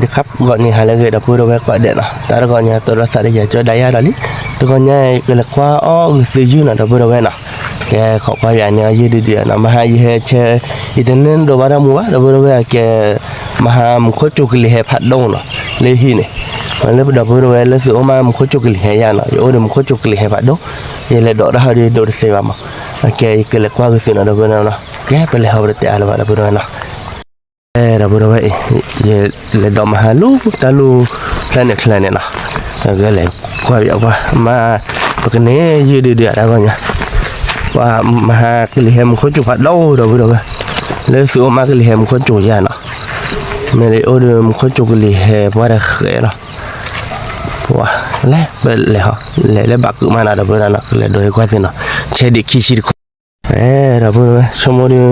ဒီးခါဂီၤန့ၣ် ဟါလၢအဂ့ၤ ဒီပုၢ်ဒီဝဲၢ်ကိးဂၤဒဲးနီၤ, တၢ်တဂီၤညါ တိၢ်လိာ်သးဒီးယၤ ကၠီဒါယၤဒီးလံ, တဂီၤညါ ကလဲၤကွၢ်အီၣ်ဂုာ်သုယုၢ်နီၤ ဒီပုၢ်ဒီဝဲၢ်နီၤ, ကဲ ခိးကွၢ်ယၤန့ၣ် ယုၢ်ဒုဒုနီၤ, မဟါယဟဲဆဲး, ယတန့ၢ်ဒိးဘၣ်တၢ်မူဘၣ် ဒီပုၢ်ဒီဝဲၢ် ကဲ မဟါမူခိၣ်ကၠိကလံၤဟဲဖးဒိၣ်နီၤ, လၢဟံၣ်န့ၣ်, လၢပဒီပုၢ်ဒီဝဲၢ်လၢသုအိၣ်မးမူခိၣ်ကၠိကလံၤဟဲယၤနီၤ, ယအိၣ်ဒီးမူခိၣ်ကၠိကလံၤဟဲဖးဒိၣ်, ယလဲၤဒိးတၢ်ဟီဒီးဒိးတသ့ဘၣ်မး, ကဲ ယကလဲၤကွၢ်ဂုာ်သုနီၤ ဒီပုၢ်ဒီဝဲၢ်နီၤ, ကဲ ပလဲၤဟီၣ်ပတတဲအါလၢၤဘၣ် ဒီပုၢ်ဒီဝဲၢ်နီၤ ဒီပုၢ်ဒီဝဲၢ်အံၤ ယလဲၤဒိးမဟါလူၤ တၢ်လူၤဖျဲၣ်န့ၣ်ချၢန့ၣ်နီၤ, ကလဲၤကွၢ်ဘၣ်ကွၢ်မး, ပကန့ၢ်ယုၢ်ဒုဒုအတၢ်ဂီၤညါ, ပှၤမဟါကလံၤဟဲမူခိၣ်ကၠိဖးဒိၣ် ဒီပုၢ်ဒီဝဲၢ်, လၢသုအိၣ်မးကလံၤဟဲမူခိၣ်ကၠိယၤနီၤ, မ့ၢ်လၢအိၣ်ဒီးမူခိၣ်ကၠိကလံၤဟဲပှၤတဃဲလီၤ, ပှၤလဲၤပလဲၤဟီ လဲၤလၢဘၣ်ကုာ်မးနီၤ ဒီပုၢ်ဒီဝဲၢ်နီၤ, ကလဲၤဒိးဟဲကွၢ်သ့ၣ်နီၤ, ဆဲးဒံးခံဆံတခိၣ် ဒီပုၢ်ဒီဝဲၢ် ဆိကမိၣ်ဒီး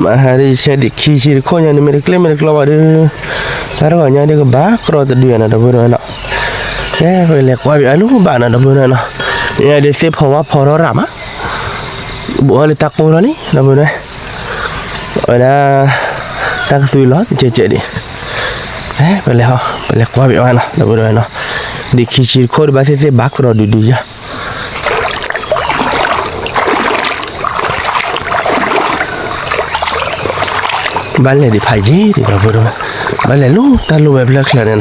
မဟါဒ်ဆဲးဒံးခံဆံတခိၣ်ညါန့ၣ် မ့ၢ်တကျ့မ့ၢ်တကျီဘၣ်ဒီး တၢ်တဂီၤညါဒီးကဘၣ်ကြီတဒုနီၤ ဒီပုၢ်ဒီဝဲၢ်နီၤ, ကဲ ပလဲၤကွၢ်ဘၣ်အလူၤဘၣ်နီၤ ဒီပုၢ်ဒီဝဲၢ်နီၤ, မ့ၢ်ဒ်သ့ၣ်ဖီဝါဖီထီၣ်ရၣ်မး, ဘူးအီၤလၢတၢ်ကိၢ်ထီၣ်လံ ဒီပုၢ်ဒီဝဲၢ်, အဝဲဒၣ် တၢ်ကသွံလီၤ ကဲကဲဒံး, ပလဲၤဟီ ပလဲၤကွၢ်ဘၣ်အီၤနီၤ ဒီပုၢ်ဒီဝဲၢ်နီၤ, ဒံးခံဆံတခိၣ်ဒီး ဘၣ်သ့ၣ်သ့ၣ်ဘၣ်ကြီဒုဒုယၤ ဘၣ်လဲၤဒံးဖးယံၤဒံး ဒီပုၢ်ဒီဝဲၢ်, ဘၣ်လဲၤလူၤတၢ်လူၤဝဲဖျၢၣ်ချၢန့ၣ်နီၤ,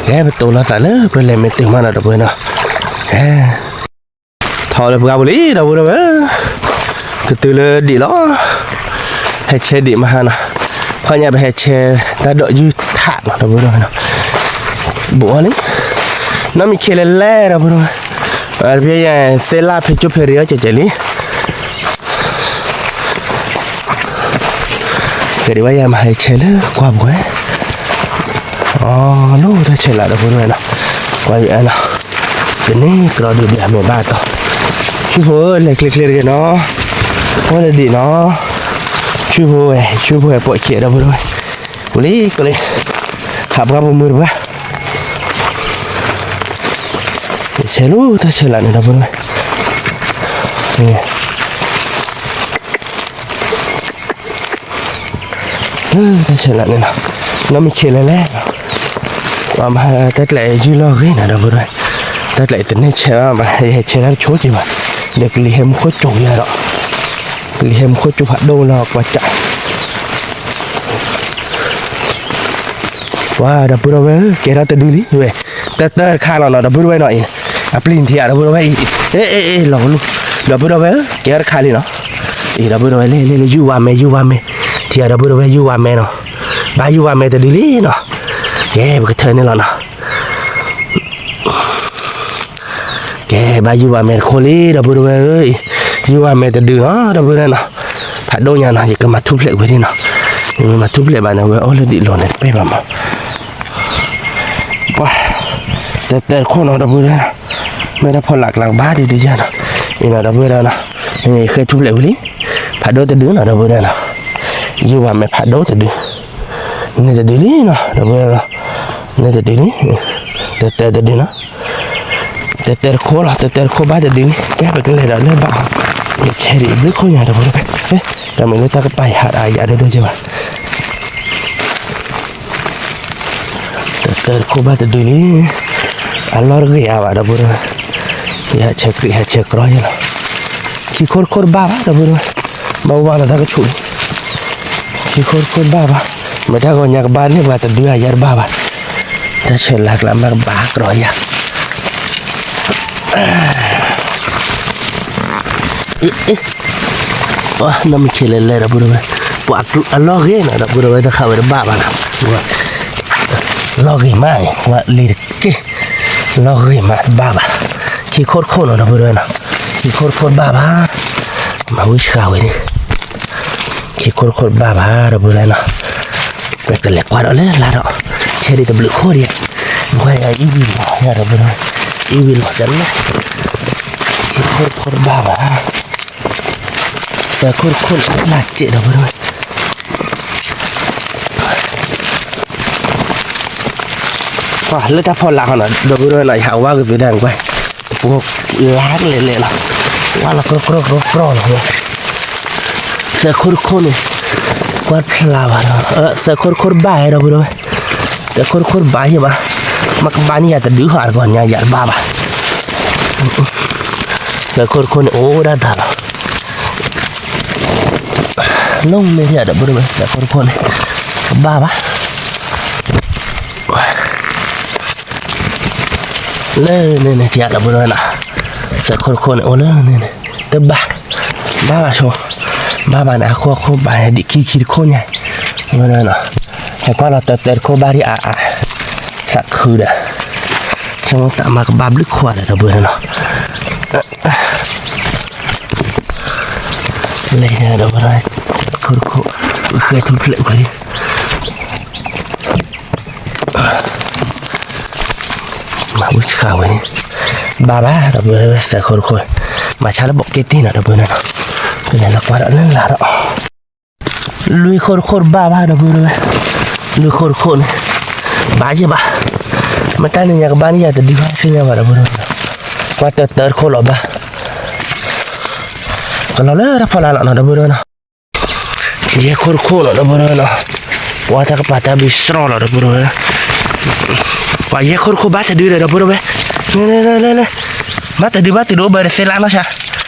ကဲ ပတိၢ်လိာ်သးလၢ ပလဲၤမ့ၢ်တုၤမးနီၤ ဒီပုၢ်ဒီဝဲၢ်နီၤ, ကဲ ထီၣ်လၢပှၢ်ပူၤလံ ဒီပုၢ်ဒီဝဲၢ်, ကတုၤလၢဒံးလီၤ, ဟဲဆဲးဒံးမဟါနီၤ, ခီညါပဟဲဆဲးတၢ်ဒိးယုၢ်ထးနီၤ ဒီပုၢ်ဒီဝဲၢ်နီၤ, ဘူးအီၤလံ, နီၢ်မံၤခ့လဲၤလဲၤ ဒီပုၢ်ဒီဝဲၢ်, တပျဲယၤသ့ၣ်လၢဖဲကၠိဖဲရံအီၤကဲကဲလံ ကဲဒံးဘၣ်ယၤမၤဟဲဆဲးလၢကွၢ်ပူၤဝဲ, အီၤ လီၤတၢ်ဆဲးလး ဒီပုၢ်ဒီဝဲၢ်နီၤ, ကွၢ်ယၤနီၤ, တန့ၢ်ကြီဒုဒုအမဲာ်ဘၣ်တီၤ, ဆူဖိလဲၤချ့ချ့တဂ့ၤနီၤ, အိၣ်လၢဒံးနီၤ, ဆူဖိဝဲ ဆူဖိဝဲပိာ်ခံ ဒီပုၢ်ဒီဝဲၢ်, ကလံကလံ, ဟးပှၢ်ပမုၢ်တပှၢ် ဆဲးလီၤတၢ်ဆဲးလးန့ၣ် ဒီပုၢ်ဒီဝဲၢ်, တၢ်ဆဲးလးန့ၣ်နီၤ, နီၢ်မံၤခ့လဲၤလဲၤ, ပှၤမၤတၢ်ကျဲအယုၢ်လီၤဂ့ၤနီၤ ဒီပုၢ်ဒီဝဲၢ်, တၢ်ကျဲအံၤတန့ၢ်ဆဲးဘၣ် ယဟဲဆဲးတၢ်တဆိက့ၤဘၣ်, ဒီးကလံၤဟဲမူခိၣ်ကၠိယၤဒီး, ကလံၤဟဲမူခိၣ်ကၠိဖးဒိၣ်လီၤကွၢ်ကး ပှၤဒီပုၢ်ဒီဝဲၢ်ဧၢ ကဲထီၣ်တဒုလံဝဲ, တၢ်တၢ်တခါလီၤနီၤ ဒီပုၢ်ဒီဝဲၢ်နီၤအံၤ, အပျံၤထံဧါ ဒီပုၢ်ဒီဝဲၢ်အံၤ, အ့ အ့ အ့ လီၤကလူ, ဒီပုၢ်ဒီဝဲၢ်ဧၢ ကဲထီၣ်တခါလံနီၤ, အံၤ ဒီပုၢ်ဒီဝဲၢ် လ့ လ့ လ့ ယူၢ်ဝါမဲ ယူၢ်ဝါမဲ, ထံဧါ ဒီပုၢ်ဒီဝဲၢ် ယူၢ်ဝါမဲနီၤ, ဘၣ်ယူၢ်ဝါမဲတဒုလံနီၤ, ကဲ ပကထၢန့ၣ်လီၤနီၤ ကဲ ဘၣ်ယူၢ်ဝါမဲတခိၣ်လံ ဒီပုၢ်ဒီဝဲၢ်ဧၢ, ယူၢ်ဝါမဲတဒုနီၤ ဒီပုၢ်ဒီဝဲၢ်နီၤ, ဖးဒိၣ်ညါနီၤ ယကမၤထူၣ်ဖျဲးဝဲဒၣ်နီၤ, ယမၤထူၣ်ဖျဲးဘၣ်န့ၣ် ဝဲအိၣ်လၢဒံးလိၤန့ၣ်တပဲၢ်ဘၣ်မး, ပှၤ တၢ်တၢ်တခိၣ်နီၤ ဒီပုၢ်ဒီဝဲၢ်နီၤ, မ့ၢ်တၢ်ဖီလာ်ကျါကဘၣ်ဒုးဒုးယၤနီၤ, အံၤနီၤ ဒီပုၢ်ဒီဝဲၢ်နီၤ, ဃဲထူၣ်ဖျဲးဝံၤလံ, ဖးဒိၣ်တဒုနီၤ ဒီပုၢ်ဒီဝဲၢ်နီၤ, ယူၢ်ဝါမဲဖးဒိၣ်တဒု န့ၣ်တဒုလံနီၤ ဒီပုၢ်ဒီဝဲၢ်နီၤ, န့ၣ်တဒုလံ, တၢ်တၢ်တဒုနီၤ, တၢ်တၢ်တခိၣ်လီၤ တၢ်တၢ်တခိၣ်ဘၣ်တဒုလံ ကဲပကလဲၤဒီးလၢဘၣ်, ယဆဲးဒံးဘျုးခိၣ်ညါ ဒီပုၢ်ဒီဝဲၢ်, တၢ်မ့ၢ်လၢတၢ်ကပၤယၤဒၣ်ယၤဒိၣ်ဒိၣ်ကဲဘၣ် တၢ်တၢ်တခိၣ်ဘၣ်တဒုလံ, အလီၢ်တဂ့ၤအါဘၣ် ဒီပုၢ်ဒီဝဲၢ်, ယဟဲဆဲးကြံးဟဲဆဲးကြီယဲလီၤ, ခံခိၣ်တခိၣ်တဘၣ်ဘၣ် ဒီပုၢ်ဒီဝဲၢ်, ဘၣ်ဝါလီၤတၢ်ကဆူၣ်လံ, ခံခိၣ်တခိၣ်တဘၣ်ဘၣ်, မ့ၢ်တၢ်ဂီၤညါကဘၣ်န့ၢ်ပှၤတဒုအယါတဘၣ်ဘၣ်, တၢ်ဆဲးလးကျါမ့ၢ်ကဘၣ်ကြီယၤ နီၢ်မံၤခ့လဲၤလဲၤ ဒီပုၢ်ဒီဝဲၢ်, ပှၤအလီၢ်ဂ့ၤနီၤ ဒီပုၢ်ဒီဝဲၢ် တဃၣ်ဝဲတဘၣ်ဘၣ်နီၤ, လီၢ်ဂ့ၤမးန့ၣ် ပှၤလံၤတက့ၢ်, လီၢ်ဂ့ၤမးတဘၣ်ဘၣ်, ခံခိၣ်တခိၣ်နီၤ ဒီပုၢ်ဒီဝဲၢ်နီၤ, ခံခိၣ်တခိၣ်တဘၣ်ဘၣ်, မၤဝံၣ်ဆှးဝဲန့ၣ်, ခံခိၣ်တခိၣ်တဘၣ်ဘၣ် ဒီပုၢ်ဒီဝဲၢ်နီၤ, ပကလဲၤကွၢ်ဒီးလၢလါဒီး, ဆဲးဒံးတဘျုးခိၣ်ဒံး, ကွၢ်ယၤအံၤဝံၤလီၤ ယၤဒီပုၢ်ဒီဝဲၢ်, အံၤဝံၤလီၤတလၢ, ခံခိၣ်တခိၣ်တဘၣ်ဘၣ် တၢ်ခိၣ်တခိၣ်လၢလၢ်စဲး ဒီပုၢ်ဒီဝဲၢ်, ပှၤလၢတၢ်ဖီလာ်ခီနီၤ ဒီပုၢ်ဒီဝဲၢ်နီၤ ယဟးဝါကသ့ဒၣ်ကွၢ်, တပူၤလါကလဲၤလဲၤလီၤ, ဝါလီၤကြီကြီကြီကြီလီၤ, သၢခိၣ်တခိၣ်န့ၣ်, ကွၢ်ဖျါဘၣ်ဒီး, သၢခိၣ်တခိၣ်တဘၣ်ဟဲ ဒီပုၢ်ဒီဝဲၢ် သၢခိၣ်တခိၣ်တဘၣ်ယဲၢ်ဘၣ်, မ့ၢ်ကဘၣ်န့ၣ်ယၤတဒုဟးတဂီၢ်ညါယၤတဘၣ်ဘၣ်. သၢခိၣ်တခိၣ်န့ၣ်အိၣ်ဒၣ်တၢ်လီၤ. လီၤန့ၣ်ယၤဒီပုၢ်ဒီဝဲၢ် သၢခိၣ်တခိၣ်န့ၣ် တဘၣ်ဘၣ်. လၢန့ၣ်န့ၣ်တယၤဒီပုၢ်ဒီဝဲၢ်နီၤ, သၢခိၣ်တခိၣ်န့ၣ် အိၣ်လၢန့ၣ်န့ၣ် တဘၣ်, ဘၣ်ဘၣ်ဆိ, ဘၣ်ဘၣ်န့ၣ် အခိၣ်အခိၣ်ဘၣ်န့ၣ် ဒံးခံဆံတခိၣ်ညါ, ဒီပုၢ်ဒီဝဲၢ်နီၤ, ဟဲကွၢ်လီၤတၢတၢတခိၣ်ဘၣ်ဒံးအါအါ, သးခုဒီး, ဆိမိၣ်သးမၤကဘၣ်ဘျုးခွါဒီး ဒီပုၢ်ဒီဝဲၢ်နီၤ. လဲၤဒီပုၢ်ဒီဝဲၢ်, ခိၣ်တခိၣ်, ဃဲထူဖျဲးဝဲလံ မၤဝံဆှါဝဲန့ၣ်, ဘၣ်ဘၣ်ဒီပုၢ်ဒီဝဲၢ် သၢခိၣ်တခိၣ်, မၤဆါလၢဘီးက့တ့ၢ်နီၤ ဒီပုၢ်ဒီဝဲၢ်နီၤ, ကလဲၤလီၤကွၢ်ဒီးလၢလၢ်ဒီး, လွံၢ်ခိၣ်တခိၣ်တဘၣ်ဘၣ်ဒီပုၢ်ဒီဝဲၢ်, လွံၢ်ခိၣ်တခိၣ်န့ၣ်, ဘၣ်ယဲၢ်ဘၣ်, မ့ၢ်တၢ်န့ၣ်ညါကဘၣ်န့ၣ်ယၤတဒုဘၣ်သ့ၣ်ညါဘၣ်ဒီပုၢ်ဒီဝဲၢ်နီၤ, ကွၢ်တၢတၢတခိၣ်လီၤဘၣ်, ကလီၤလၢတၢ်ဖီလာ်လီၤနီၤ ဒီပုၢ်ဒီဝဲၢ်နီၤ. ယဲၢ်ခိၣ်တခိၣ်လီၤ ဒီပုၢ်ဒီဝဲၢ်နီၤ, ပှၤတၢ်ကပၤတၢ်ဘျုးစရီလီၤ ဒီပုၢ်ဒီဝဲၢ်, ပှၤယဲၢ်ခိၣ်တခိၣ်ဘၣ်တဒုဒီး ဒီပုၢ်ဒီဝဲၢ်, လဲၤလဲၤလဲၤလဲၤ, ဘၣ်တဒုဘၣ်တဒုအိၣ်ဘၣ်ဒီးသ့လၢနီၤဆါ,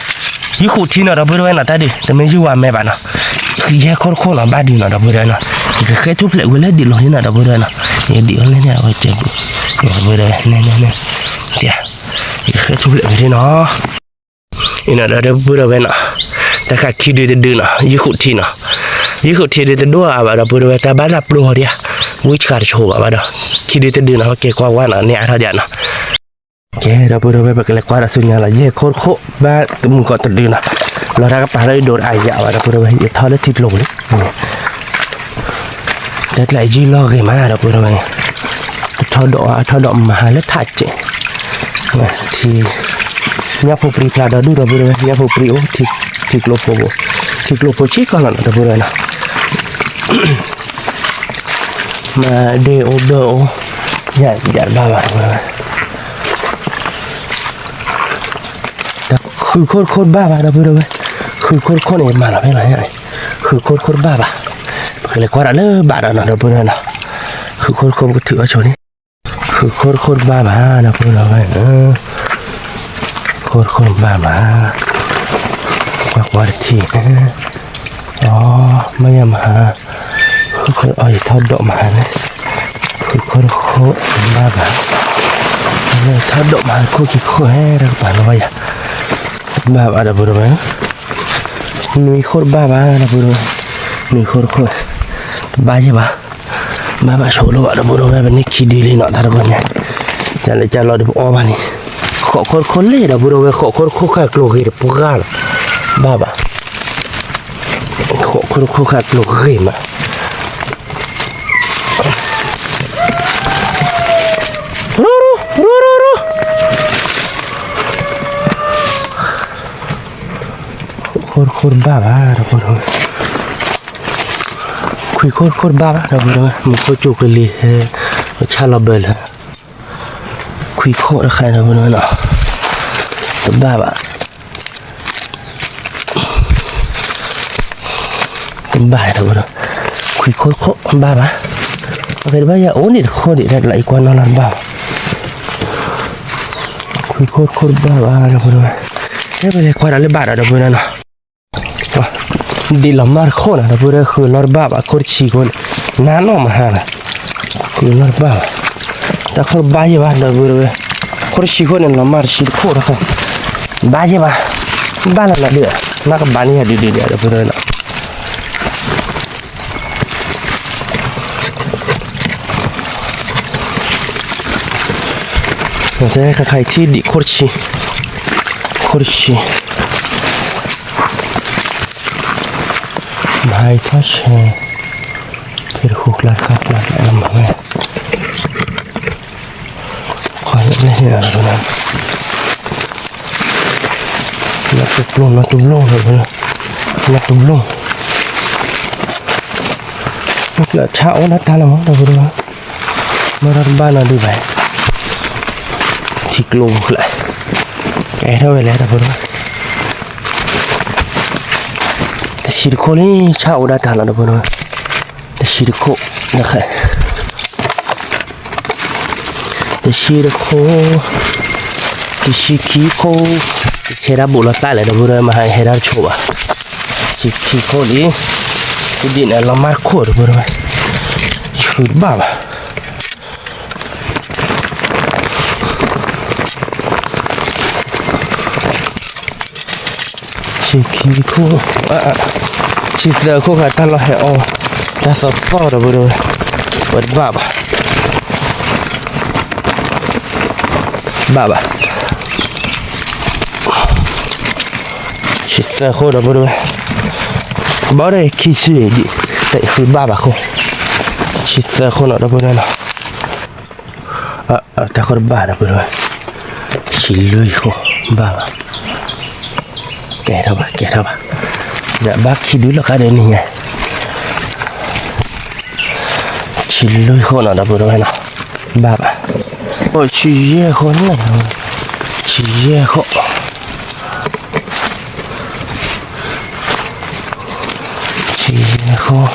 ယုၢ်ဃုာ်ထံနီၤ ဒီပုၢ်ဒီဝဲၢ်နီၤ တၢ်ဒုး တမ့ၢ်ယုၢ်ဝါမဲဘၣ်နီၤ, ယဲၢ်ခိၣ်တခိၣ်နီၤ ဘၣ်ဒုနီၤ ဒီပုၢ်ဒီဝဲၢ်နီၤ, ယကဃဲထူဖျဲးဝဲလၢဒံးလိၤန့ၣ်နီၤ ဒီပုၢ်ဒီဝဲၢ်နီၤ, ယဒံးအီၤလဲၣ်န့ၣ် အဝဲကဲဘျုး, ဒီပုၢ်ဒီဝဲၢ် နဲနဲနဲ, ယကဃဲထူဖျဲးဝဲဒၣ်နီၤ အံၤနီၤ ဒီပုၢ်ဒီဝဲၢ်နီၤ, တၢ်ခးခံဒုတဒုနီၤ ယုၢ်ဃုာ်ထံနီၤ, ယုၢ်ဃုာ်ထံဒုတဒိၣ်အါဘၣ် ဒီပုၢ်ဒီဝဲၢ် တၢ်ဘၣ်လၢပျိၢ်ဟီဒံးဧါ, ဝံဆှါတဆိဘၣ်ဘၣ်ဒီး, ခံဒုတဒုနီၤ ကဲကွၢ်ဝဲနီၤ န့ၢ်အါထီၣ်ဒံးနီၤ, ကဲ ဒီပုၢ်ဒီဝဲၢ် ပကလဲၤကွၢ်ဒီးဆူညါလီၤ ယဲၢ်ခိၣ်တခိၣ် ဘၣ်မုၢ်ကီးတဒုနီၤ, လီၤတၢ်ကပၤလၢဒိးအယၤဘၣ် ဒီပုၢ်ဒီဝဲၢ် ယထီၣ်လၢထံကျိပူၤလံ တၢ်ကျးယုၢ်လီၤဂ့ၤမး ဒီပုၢ်ဒီဝဲၢ်, တထီၣ်ဒိးအထီၣ်ဒိးမၤဟါလၢထးစဲး, ထံ, ညၣ်ဖိပြံဖျါဒီဒူၣ် ဒီပုၢ်ဒီဝဲၢ် ညၣ်ဖိပြံအိၣ်, ထံကျိဖိ, ထံကျိဖိဆံးကီးလီၤ ဒီပုၢ်ဒီဝဲၢ်နီၤ, မၤဒ့အိၣ်ဘၢၣ်အိၣ်, ယၤယၤတဘၣ်ဘၣ် ဒီပုၢ်ဒီဝဲၢ် ဃုာ်ခိၣ်တခိၣ်တဘၣ်ဘၣ် ဒီပုၢ်ဒီဝဲၢ်, ဃုာ်ခိၣ်တခိၣ်န့ၣ် မၤလီၤဖဲလီၤညါ, ဃုာ်ခိၣ်တခိၣ်တဘၣ်ဘၣ်, ပကလဲၤကွၢ်ဒီးလၢဘၣ်ဒီးနီၤ ဒီပုၢ်ဒီဝဲၢ်နီၤ, ဃုာ်ခိၣ်တခိၣ်ပကထုးအီၤဆိန့ၣ်, ဃုာ်ခိၣ်တခိၣ်တဘၣ်ဘၣ် ဒီပုၢ်ဒီဝဲၢ်, ခိၣ်တခိၣ်တဘၣ်ဘၣ်, ကွၢ်ကွၢ်တထံၣ်, အီ မ့ၢ်ယမၤဟါ, ဃုာ်ခိၣ်အီ ယထီၣ်ဒိးမၤဟါန့ၣ်, ဃုာ်ခိၣ်တခိၣ်တဘၣ်ဘၣ်, ထီၣ်ဒိးမၤဟါခိၣ်ခံခိၣ်ဟဲ တၢ်ကပၤလီၤဘၣ်ယၤ, တဘၣ်ဘၣ် ဒီပုၢ်ဒီဝဲၢ်, နွံခိၣ်တဘၣ်ဘၣ် ဒီပုၢ်ဒီဝဲၢ်, နွံခိၣ်တခိၣ်, တဘၣ်ယဲၢ်ဘၣ်, ဘၣ်ဘၣ်ဆိလီၤဘၣ် ဒီပုၢ်ဒီဝဲၢ် ပန့ၢ်ခံဒုလံနီၤ တၢ်တဂီၢ်ညါ, ကလဲၤကလီၤဒီးပအီဘၣ်န့ၣ်, ဃိးခိၣ်တခိၣ်လံ ဒီပုၢ်ဒီဝဲၢ် ဃိးခိၣ်တခိၣ်ဃာ်ကျိၤဂ့ၤတပှၢ်လီၤ, ဘၣ်ဘၣ် ဃိးခိၣ်တခိၣ်ဃာ်ကျိၤဂ့ၤမး, ရိရိရိရိ, ခိၣ်တခိၣ်တဘၣ်ဘၣ် ဒီပုၢ်ဒီဝဲၢ်, ခွံခိၣ်တခိၣ်တဘၣ်ဘၣ် ဒီပုၢ်ဒီဝဲၢ် မူခိၣ်ကၠိကလံၤဟဲ, ဆၣ်လီၤဘၢလၢ ခွံခိၣ်တခါ ဒီပုၢ်ဒီဝဲၢ်နီၤ, တဘၣ်ဘၣ် တဘၣ် ဒီပုၢ်ဒီဝဲၢ်, ခွံခိၣ်တခိၣ်ဘၣ်ဘၣ်, အဂ့ၤတဘၣ်ယၤအိၣ်န့ၣ်တခိၣ်ဒံး တၢ်လၢအံၤကွၢ်နီၢ်လီၤတဘၣ်ဘၣ်, ခွံခိၣ်တခိၣ်တဘၣ်ဘၣ် ဒီပုၢ်ဒီဝဲၢ်, ဟဲပလဲၤကွၢ်ဒီးလၢဘၣ်ဒီး ဒီပုၢ်ဒီဝဲၢ်နီၤ ဒ်လီၤမၢ်တခိၣ်နီၤ ဒီပုၢ်ဒီဝဲၢ် ဃုာ်လီၤတဘၣ်ဘၣ် ခိၣ်တဆံခိၣ်န့ၣ်, နါနီၢ်မဟါနီၤ, ဃုာ်လီၤတဘၣ်ဘၣ်, တၢ်ခိၣ်တဘၣ်ယဲၢ်ဘၣ် ဒီပုၢ်ဒီဝဲၢ်, ခိၣ်တဆံခိၣ်န့ၣ် လီၤမၢ်တဆံတခိၣ်တခိၣ်, ဘၣ်ယဲၢ်ဘၣ်, ဘၣ်လီၤနၤဒုး, နကဘၣ်န့ၢ်ယၤဒုးဒုးဒုး ဒီပုၢ်ဒီဝဲၢ်နီၤ တဲခါခါအံၤထံၣ်ဒံးခိၣ်တဆံ, ခိၣ်တဆံ, မဟါအံၤထီၣ်ဆဲး, ဖဲတဃိကျါတခါကျါကျါလၢမၤဝဲ, ခွါလၢလဲၣ်န့ၣ်လီၤ, နီၢ်တဘျီ နီၢ်တဘျီလီၤ, နီၢ်တဘျီ, မ့ၢ်ကျၢၤဆၣ်အိၣ်ဒၣ်တၢ်လီၤမး ဒီပုၢ်ဒီဝဲၢ်, မ့ၢ်တၢ်တဘၣ်နီၢ်ဒုးဘၣ်, ထံကျိပူၤကျါ, ကဲထီၣ်ဝဲလဲၣ် ဒီပုၢ်ဒီဝဲၢ်, တဆံတခိၣ်လံ ဆၣ်အိၣ်ဒၣ်တၢ်လီၤ ဒီပုၢ်ဒီဝဲၢ်, တဆံတခိၣ်, နခါ တဆံတခိၣ်, တဆံခံခိၣ်, ဆဲးတၢ်ဘူးလီၤသးလဲၣ် ဒီပုၢ်ဒီဝဲၢ် မဟါဟဲတၢ်တဆိးဘၣ်, တဆံခံခိၣ်ဒံး, တဒံးန့ၣ်လီၤမၢ်တခိၣ် ဒီပုၢ်ဒီဝဲၢ်, ဃုဘၣ်ဘၣ် ဆံခံခိၣ်, ဆံသၢခိၣ်ခါ တၢ်လီၢ်ဟဲအီၣ်, တၢ်သီသီၣ် ဒီပုၢ်ဒီဝဲၢ်, ဝဲတဘၣ်ဘၣ်, ဘၣ်ဘၣ်, ဆံသၢခိၣ် ဒီပုၢ်ဒီဝဲၢ်, ဘၣ်ဒီးခံဆံဒံး, ဃုဘၣ်ဘၣ်ခိၣ်, ဆံသၢခိၣ်နီၤ ဒီပုၢ်ဒီဝဲၢ်နီၤ. တၢ်ခိၣ်တဘၣ် ဒီပုၢ်ဒီဝဲၢ်, ဆံလွံၢ်ခိၣ်, ဘၣ်ဘၣ်, ကဲထီၣ်ဘၣ် ကဲထီၣ်ဘၣ်, ဒီးဘၣ်ခံဒုလီၤ ကါဒဲးန့ၣ်ညါ, ဆံလွံၢ်ခိၣ်နီၤ ဒီပုၢ်ဒီဝဲၢ်နီၤ, ဘၣ်ဘၣ်, အိၣ် ဆံယဲၢ်ခိၣ်န့ၣ်, ဆံယဲၢ်ခိၣ်, ဆံယဲၢ်ခိၣ်,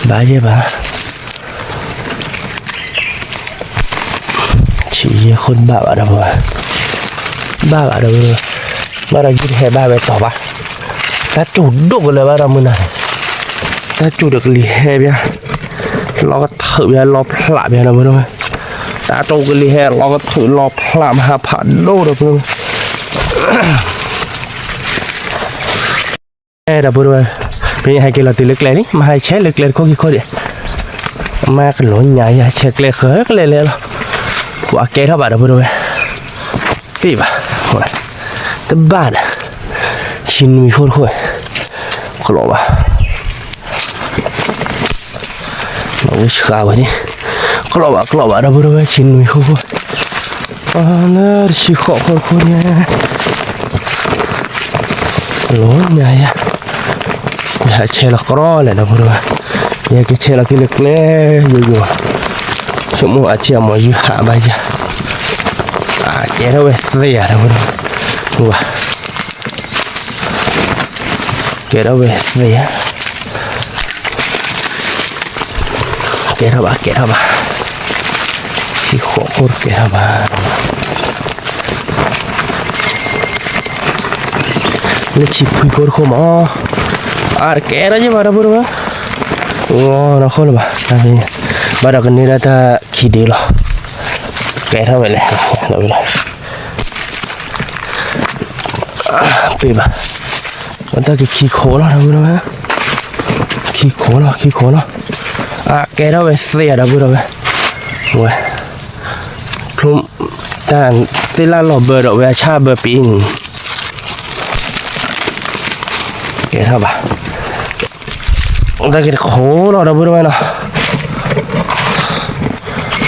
ဘၣ်ယဲၢ်ဘၣ် ဆံယဲၢ်ခိၣ်တဘၣ်ဘၣ် ဒီပုၢ်ဝဲၢ်, ဘၣ်ဘၣ် ဒီပုၢ်ဝဲၢ်, ဘၣ်ဒီးယုၢ်တဟဲဘၣ်ဝဲတီၤဘၣ်, တၢ်စူၢ်ဒိၣ်ကလၢၤဘၣ်ဒီးမုၢ်နၤန့ၣ်, တၢ်စူၢ်ဒီးကလံၤဟဲဘၣ်, လီကထုးဘၣ် လီဖျးဘၣ် ဒီပုၢ်ဝဲၢ်, တၢ်စူၢ်ကလံၤဟဲ လီကထုးလီဖျး မဟါဖးဒိၣ် ဒီပုၢ်ဝဲၢ် ဒီပုၢ်ဝဲၢ်, ဖဲဟဲက့ၤလီၤတုၤလၢကျဲလံ မဟါဆဲးလၢကျဲတခိၣ်ခံခိၣ်ဒံး, မ့ၢ်ကလိညါယၤ ဆဲးကျဲဃၢၤကျဲလဲၣ်လီၤ, ပှၤကဲထီၣ်ဘၣ် ဒီပုၢ်ဝဲၢ်, ပ့ၢ်ဘၣ်, တဘၣ်ဒီး, ဆံနွံခိၣ်တခိၣ်, ကျိးဘၣ် ဝံဃာ်ဝဲန့ၣ်, ကျိးဘၣ်ကျိးဘၣ် ဒီပုၢ်ဝဲၢ် ဆံနွံခိၣ်ခိၣ်, လၢတဆံဃိးခိၣ်တခိၣ်န့ၣ်, လီၤညါယၤ, ယဟဲဆဲးလီၤကြီလဲၣ် ဒီပုၢ်ဝဲၢ်, ယဟဲက့ၤဆဲးလီၤက့ၤလၢကျဲယိယိ, ဆိကမိၣ်အထံအမီၤယုၢ်ဟးဘၣ်ယၤ, ကဲထီၣ်ဝဲသ့ဧါ ဒီပုၢ်ဝဲၢ်, ဝါ ကဲထီၣ်ဝဲသ့ဧါ, ကဲထီၣ်ဘၣ် ကဲထီၣ်ဘၣ်, ဆံဃိးခိၣ်ကဲထီၣ်ဘၣ်, လၢဆံခွံခိၣ်တခိၣ်မး, အါတကဲထီၣ်ယဘၣ် ဒီပုၢ်ဝဲၢ်, ဂီၤနီၢ်ခိၣ်လၢၤဘၣ်, ဘၣ်ဒီးကန့ၢ်ဒၣ်တၢ်ခံဒုလီၤ, ကဲထီၣ်ဝဲလဲၣ်, ဒီပုၢ်ဝဲၢ် ပ့ၢ်ဘၣ်, အတၢ်ကခံခိၣ်လီၤ ဒီပုၢ်ဝဲၢ်, ခံခိၣ်လီၤ ခံခိၣ်လီၤ, အကဲထီၣ်ဝဲသ့ဧါ ဒီပုၢ်ဝဲၢ်, ဝဲ, ဖျိ, တၢ်သ့ၣ်လၣ်လီၤဘၢဒီးဝဲအဆၣ်ဘၢပ့ၤန့ၣ်, ကဲထီၣ်ဘၣ် အိၣ်တၢ်က့ၤတခိၣ်လီၤ ဒီပုၢ်ဝဲၢ်နီၤ,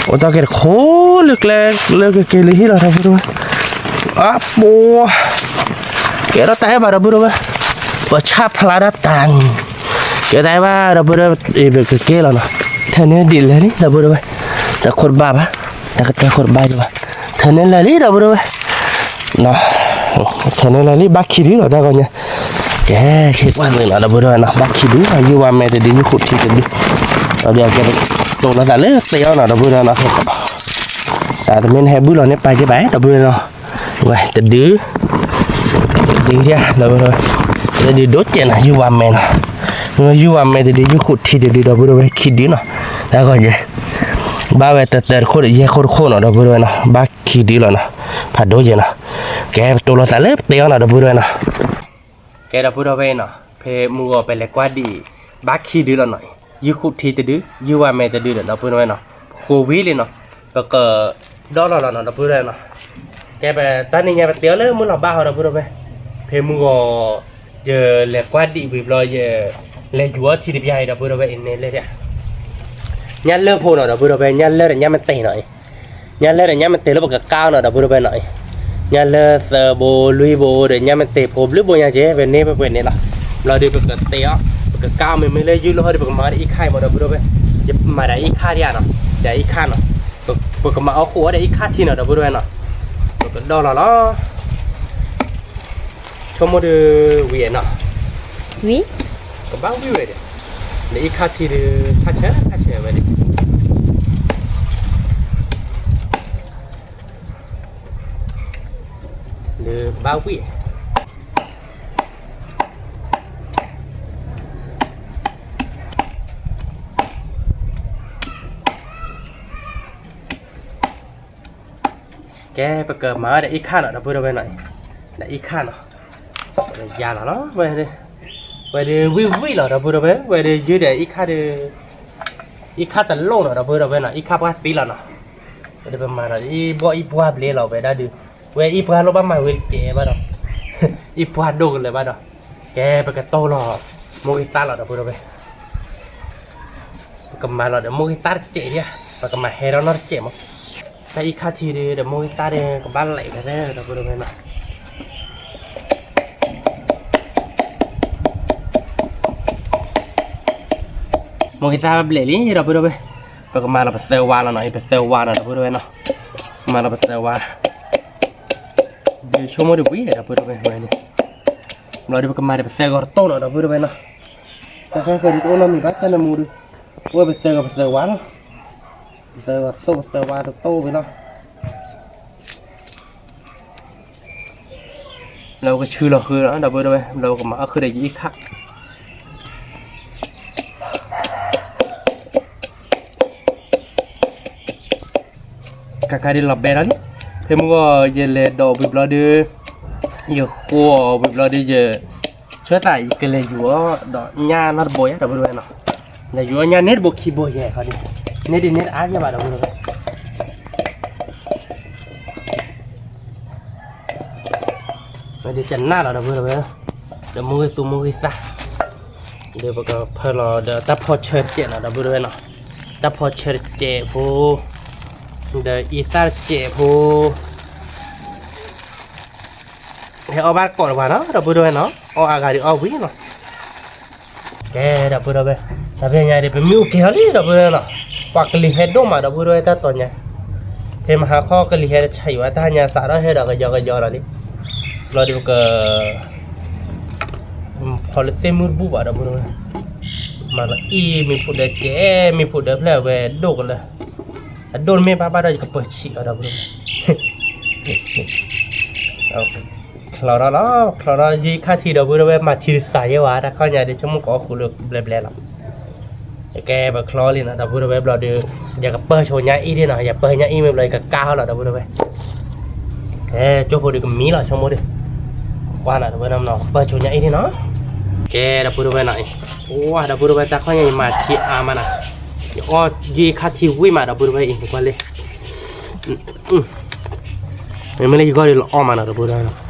အိၣ်တၢ်က့ၤတခိၣ်လၢကျဲလၢကက့ၤလၢဟံၣ်လီၤ ဒီပုၢ်ဝဲၢ်, အပူၤ, ကဲထီၣ်တၢ်အဲၣ်ဘၣ် ဒီပုၢ်ဝဲၢ်, ပဆၣ်ဖျါဒၣ်တၢ်န့ၣ်, ကဲတၢ်အဲၣ်ဘၣ် ဒီပုၢ်ဝဲၢ်, ပကက့ၤလီၤနီၤ, ထဲန့ၣ်ဒ်လဲၣ်လံ ဒီပုၢ်ဝဲၢ်, တၢ်ခိၣ်တဘၣ်ဘၣ်, တၢ်ကတၢၢ်ခိၣ်တဘၣ်ယဘၣ်, ထဲန့ၣ်လဲၣ်လံ ဒီပုၢ်ဝဲၢ် ထဲန့ၣ်လဲၣ်လံ ဘၣ်ခံဒုလီၤ တၢ်ဂီၤညါ, ကဲ, ခဲကွၢ်သ့နီၤ ဒီပုၢ်ဝဲၢ်နီၤ ဘၣ်ခံဒုလီၤ ယုၢ်ဝါမဲတဒု ယုၢ်ဃိးထံတဒု, ဒီးကဲ, တိၢ်လီၤသးလၢသ့အီၤနီၤ ဒီပုၢ်ဝဲၢ်နီၤ, တမ့ၢ်နဟဲဘုၣ်လီၤန့ၣ်ပာ်က့ၤဘၣ် ဒီပုၢ်ဝဲၢ်နီၤ, ဝဲတဒု, တဒုယါ ဒီပုၢ်ဝဲၢ်, တဒုဒိၣ်ကဲနီၤ ယုၢ်ဝါမဲနီၤ, ယုၢ်ဝါမဲတဒု ယုၢ်ဃိးထံတဒု ဒီပုၢ်ဝဲၢ် ခံဒုနီၤ, တၢ်ဂီၤညါ, ဘၣ်ဝဲတၢတၢတခိၣ်ဒီး ယဲၢ်ခိၣ်တခိၣ်နီၤ ဒီပုၢ်ဝဲၢ်နီၤ ဘၣ်ခံဒုလီၤနီၤ, ဖးဒိၣ်ယဲနီၤ, ကဲ ပတိၢ်လီၤသးလၢပတဲအီၤနီၤ ဒီပုၢ်ဝဲၢ်နီၤ, ကဲ ဒီပုၢ်ဝဲၢ်နီၤ, ဖဲမုၢ်ဂီၤပလဲၤကွၢ်ဒံး, ဘၣ်ခံဒုလီၤနီၤ, ယုၢ်ဃိးထံတဒု ယုၢ်ဝါမဲတဒုဒီး ဒီပုၢ်ဝဲၢ်နီၤ, ပဃိးဝံၤလံနီၤ, ပကဒီလီၤလီၤနီၤ ဒီပုၢ်ဝဲၢ်နီၤ, ကဲ ပတၢ်နံၤညါပတဲအီၤလၢမုၢ်လီၤဘၣ်ဟီ ဒီပုၢ်ဝဲၢ်, ဖဲမုၢ်ဂီၤ ယလဲၤကွၢ်ဒံးဝံၤဘျီ ယလဲၤယူၤအီထံတပျၢ်အံၤ ဒီပုၢ်ဝဲၢ်အံၤန့ၣ်လဲၣ်, ညၣ်လၢၢ်ဖိနီၤ ဒီပုၢ်ဝဲၢ် ညၣ်လၢၢ်ဒီးညၣ်မ့ၢ်တ့ၢ်နီၤ, ညၣ်လၢၢ်ဒီးညၣ်မ့ၢ်တ့ၢ်လၢပကကါအီၤနီၤ ဒီပုၢ်ဝဲၢ်နီၤ, ညၣ်လၢၢ်သၢဘိလွံၢ်ဘိဒီးညၣ်မ့ၢ်တ့ၢ်ဖိဘျုးဘိညါကဲ ပန့ၢ်ပပှဲၤန့ၣ်လီၤ, ဘျီဒီးပကတ့ၢ်အီၤ, ပကကါအီၤမ့မ့ၢ်လၢယုၢ်လီၤဟီဒီးပကမၤဒီးအံခါအံၤမး ဒီပုၢ်ဝဲၢ်, ယမၤဒီးအံခါဒံးဧါနီၤ, ဒီးအံခါနီၤ, ပကမၤအီၣ်ဃိးအီၤဒီးအံခါထံနီၤ ဒီပုၢ်ဝဲၢ်နီၤ, ပကဒီလီၤလီၤ ဆိကမိၣ်ဒီးဝံၤနီၤ, ဝံၤ, ကဘၣ်ဝံၤဝဲဒီး, လၢအံခါထံဒီး ခါဆၢခါဆၢဝဲဒီး, ဘၣ်ဝံၣ် ကဲ ပကမၤဒီးအံၤခါနီၤ ဒီပုၢ်ဒီဝဲၢ်နီၤ, ဒီးအံၤခါနီၤ, ယၤလီၤလီၤ, ဝဲဒၣ်ဝံၣ်ဝံၣ်လီၤ ဒီပုၢ်ဒီဝဲၢ်, ဝဲဒၣ်ယုၢ်ဒီးအံၤခါဒီး အံၤခါတလိၣ်နီၤ ဒီပုၢ်ဒီဝဲၢ်နီၤ, အံၤခါပှၢ်သံလီၤနီၤ, ဝဲဒၣ်ပမၤဒီးအံၤဘီအံၤပှၢ်ဘျဲလီၤဝဲဒၣ်ဒီး, ဝဲအံၤပှၢ်လိၣ်ဘၣ်မၤဝဲတစဲးဘၣ်ဒီး, အံၤပှၢ်ဒိၣ်ကလၢာ်ဘၣ်ဒီး, ကဲ ပကတိၢ်လီၤ မိၢ်ဂ့ၤသၣ်လီၤ ဒီပုၢ်ဒီဝဲၢ် ပကမၤလီၤဒီးမိၢ်ဂ့ၤသၣ်တစဲးဒံးဧါ, ပကမၤဟဲဒီးနီၢ်တစဲးမး, တၢ်အံၤခါထံဒီး ဒီးမိၢ်ဂ့ၤသၣ်ဒီး ကဘၣ်လဲၤဖဲလဲၣ် ဒီပုၢ်ဒီဝဲၢ်နီၤ. မိၢ်ဂ့ၤသၣ်ဘၣ်ဘျဲးလံ ဒီပုၢ်ဒီဝဲၢ်, ပကမၤလီၤပသၢဝါလီၤနီၤ, အံၤပသၢဝါနီၤ ဒီပုၢ်ဒီဝဲၢ်နီၤ, မၤလီၤပသၢဝါ ဒုးဆိကမိၣ်ဒံးဝံၤ ဒီပုၢ်ဒီဝဲၢ်ဝဲန့ၣ်, ဘျီဒီးပကမၤဒီးပသၢဂီၤတတိၢ်နီၤ ဒီပုၢ်ဒီဝဲၢ်နီၤ, တၢ်ဃၣ်ဃၢၤဒုးတအိၣ်နီတမံၤဘၣ် တၢ်နမူဒုး, အိၣ်ဝဲပသၢဂီၤပသၢဝါလီၤ, ပသၢဂီၤတတိၢ်ပသၢဝါတတိၢ်ဝံၤလီၤ. လၢပကဆူလီၤဃုာ်လီၤ ဒီပုၢ်ဒီဝဲၢ်, လၢပကမၤအီၣ်ဃုာ်ဒီးယအံၤခါ ခါခါဒ်လီၤဘဲလီၤလံ, ဖဲမုၢ်ဂီၤယလဲၤဒိးဝံၤဘျီဒီး, ယဃိအီၤဝံၤဘျီဒီး ယဆၢသးယကလဲၤယူၤအီၤဒီးညၣ်နီတဘိယါ ဒီပုၢ်ဒီဝဲၢ်နီၤ, လဲၤယူၤအီၤညၣ်န့ၢ်တဘိခံဘိယဲၢ်ခီဒံး, န့ၢ်ဒံးန့ၢ်တအါယဲၢ်ဘၣ် ဒီပုၢ်ဒီဝဲၢ် ဝဲဒၣ်ကနၣ်လီၤ ဒီပုၢ်ဒီဝဲၢ်, ဒီးမိၢ်ဂ့ၤသူမိၢ်ဂ့ၤသၣ်, ဒီးပကဖၢလီၤဒီးတၢ်ဖီဆၢတစဲးနီၤ ဒီပုၢ်ဒီဝဲၢ်နီၤ, တၢ်ဖီဆၢတစဲးဖိ, ဒီးအံသၣ်တစဲးဖိ ဟဲအီၣ်ဘၣ်တကိးတပှၤနီၤ ဒီပုၢ်ဒီဝဲၢ်နီၤ, အီၣ်အါဂၤဒီးအီၣ်ဝံၤနီၤ. ကဲ ဒီပုၢ်ဒီဝဲၢ်, တၢ်ဖဲညါဒီး ပမ့ၢ်အိၣ်ကဲၤအီၤလံ ဒီပုၢ်ဒီဝဲၢ်နီၤ, ပှၤကလံၤဟဲဒိၣ်မး ဒီပုၢ်ဒီဝဲၢ် တၢ်တီၤညါ, ဖဲမဟါခီကလံၤဟဲတဆါယံၤဝဲ တၢ်ညါစးထီၣ်ဟဲဒီးကယီကယီလီၤလံ, ဘျီဒီးပက ဖီလၢသ့ၣ်မုၢ်တဘူၣ်ဘၣ် ဒီပုၢ်ဒီဝဲၢ်, မၤလီၤအံၤမ့ၢ်ဖိဒၢကဲ, မ့ၢ်ဖိဒၢဖျဲၣ်အဝဲဒိၣ်ကလၢာ်, အဒိၣ်တမ့ၢ်ဘၣ်ဘၣ်ဒီးယကပၢဆံးအီၤ ဒီပုၢ်ဒီဝဲၢ် ချီထီၣ်လီၤ, ချီထီၣ်ယံခါထံ ဒီပုၢ်ဒီဝဲၢ် မၤထံတစးယဲဝဲ တၢ်ခီညါဒီး ဆိကမိၣ်ကအီၣ်ဃုာ်လၢဘျဲဘျဲလီၤ. ကဲ ပချီလံနီၤ ဒီပုၢ်ဒီဝဲၢ် ဘျီဒီး ယကပၢဆိညါအံၤဒ်နီၤ, ယပၢညါအံၤမ့ၢ်ဘျီ ယကကါအီၤလီၤ ဒီပုၢ်ဒီဝဲၢ်. ကဲ ကၠိဖိဒီးကမံလီၤ ဆိကမိၣ်ဒီး ကွၢ်နီၤ ဒီပုၢ်ဒီဝဲၢ်နီၤ ပၢဆိညါအံၤဒ်နီၤ. ကဲ ဒီပုၢ်ဒီဝဲၢ်နီၤအံၤ, အိၣ် ဒီပုၢ်ဒီဝဲၢ် တၢ်ခီညါယမၤထံအါမးနီၤ, ယအီၣ်ယံခါထံဝံၣ်မး ဒီပုၢ်ဒီဝဲၢ်အံၤ ကွၢ်လံ မ့မ့ၢ်လၢယဂီၢ်ဒီးလီၤအီၣ်မးနီၤ ဒီပုၢ်ဒီဝဲၢ်နီၤ.